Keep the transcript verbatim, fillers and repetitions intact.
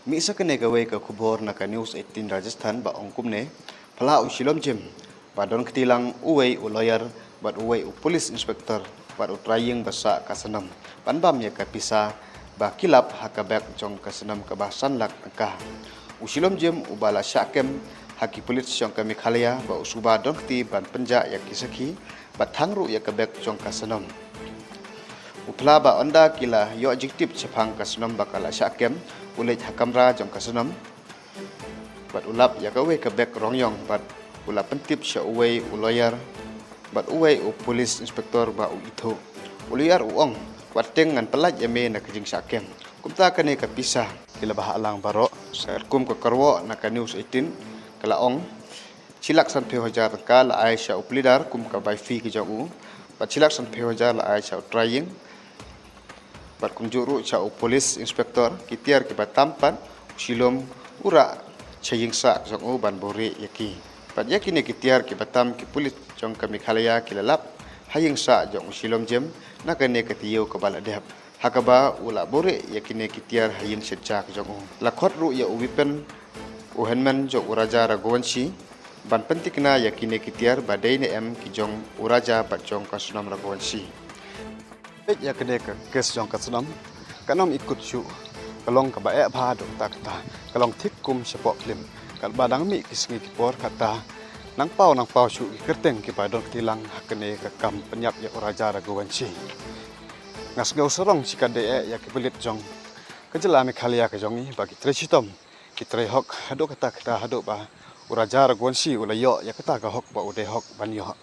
Mih sa kane kawei ka khubor na ka News eighteen Rajasthan ba ong kumne, pla u Shilom Jim ba don kti lang uwei u lawyer bad uwei u police inspector bad u trai ïing ba sah ka snem ban bam ïa ka pisa ba ki lap ha ka bag jong ka snem kaba san lak tyngka. U Shilom Jim uba la shah kem ha ki pulit jong ka Meghalaya ba u suba don kti ban pynjah ïa ki sakhi bad thang ruh ïa ka bag jong ka snem. U pla ba ynda ki la ïoh jingtip shaphang ka snem ba ka la shah kem, u leit ha kamra jong ka snem bad u lap ïa kawei ka bag rong ïong bad u la pyntip sha uwei u lawyer bad uwei u police inspector ba u ithuh. U lawyer u ong, wat teng, ngan pyllait ïa me na ka jingshah kem. Kumta kane ka pisa ki la bhah lang baroh. Sa kum ka kyrwoh na ka News eighteen ka la ong, shi lak sanphew hajar tyngka la ai sha u pleader kum ka bai fee ka jong u, bad shi lak sanphew hajar la ai sha u trai ïing bad kumjuh ruh sha u police inspector. Ki tiar kiba tam pat u Shilom u rah sha ïing sah ka jong u ban buhrieh ïa ki. Bad ïa kine ki tiar kiba tam ki pulit jong ka Meghalaya ki la lap ha ïing sah jong u Shilom Jim na kane ka taïew kaba la dep, ha kaba u la buhrieh ïa kine ki tiar ha ïing shet ja ka jong u. La khot ruh ïa u weapon, u helmet jong u Raja Raghuvanshi ban pynthikna ïa kine ki tiar ba dei ne em ki jong u Raja bad jong ka Sonam Raghuvanshi. Peit ïa kane ka kes jong ka Sonam, kan ym i kut shuh, ka long kaba eh bha haduh katta katta, ka long thik kum shapoh phlim. Katba dang mih ki sngi ki por, kata nang paw nang paw shuh ki kyrteng kiba don kti lang ha kane ka kam pynïap ïa u Raja Raghuvanshi. Nga sngew sarong shikatdei eh ïa ki pulit jong ka jylla Meghalaya ka jong ngi ba ki trei shitom, ki trei hok haduh katta katta, haduh ba u Raja Raghuvanshi u la ïoh ïa kata ka hok ba u dei hok ban ïoh.